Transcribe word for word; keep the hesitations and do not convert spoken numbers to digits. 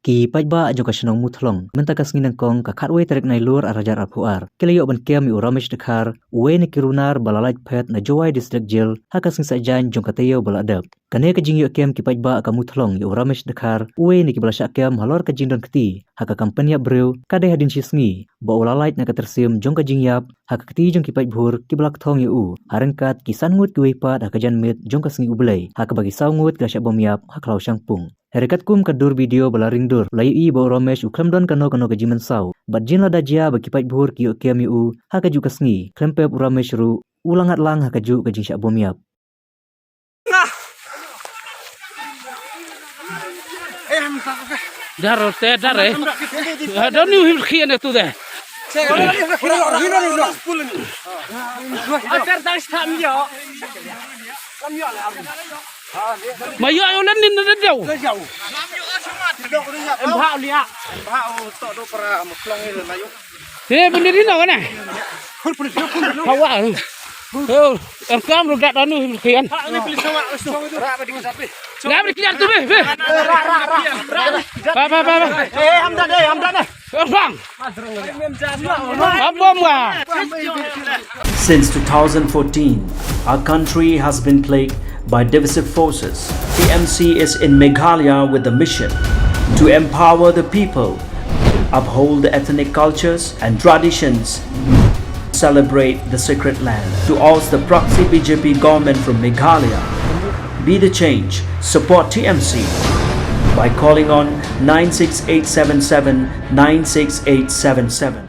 Ki paidbah jong ka shnong Muthlong mynta ka sngi nyngkong ka khatwei tarik Nailur arhajar arphew ar ki la ïoh ban kem ïa u Ramesh Dkhar, uwei na ki runar ba la lait phet na Jowai District Jail ha ka sngi Saitjaiñ jong ka taïew ba la dep. Kane ka jingïoh kem ki paidbah ka Muthlong ïa u Ramesh Dkhar, uwei na kiba la shah kem halor ka jingdon kti ha ka kam pynïap briew, ka dei hadien shi sngi ba u la lait na ka tyrsim jong ka jingïap ha ka kti jong ki paidbhur kiba la kthong ïa u ha ryngkat ki san ngut kiwei pat ha ka janmiet jong ka sngi U Blei, ha kaba ki saw ngut ki la shah bym ïap ha khlaw shangpung. Hynrei katkum ka dur video ba la ring dur, la ïohi ba u Ramesh u khlem don kano kano ka jingmynsaw bad jin lada jia ba ki paidbhur ki ïoh kem ïa u ha kajuh ka sngi, khlem pep u Ramesh ruh u la ngat lang ha kajuh ka jingshah bym ïap. Dar te, dar eh. Ada ni him khian tu deh. Ajar dang stam yo. Ma yo yo lan ni na deu. Em bha lia. Bha to do para mo klong ni la yo. Te bini ri no ne. Hawa. Yo, em kam ru dat anu him khian. Ngam ri kliar tu be, be. Ba, ba, ba, ba. Eh, hamdan, eh, hamdan, eh. Bang. Abom wa. Since two thousand fourteen, our country has been plagued by divisive forces. T M C is in Meghalaya with the mission to empower the people, uphold the ethnic cultures and traditions, celebrate the sacred land. To oust the proxy B J P government from Meghalaya, be the change, support T M C by calling on nine six eight seven seven nine six eight seven seven.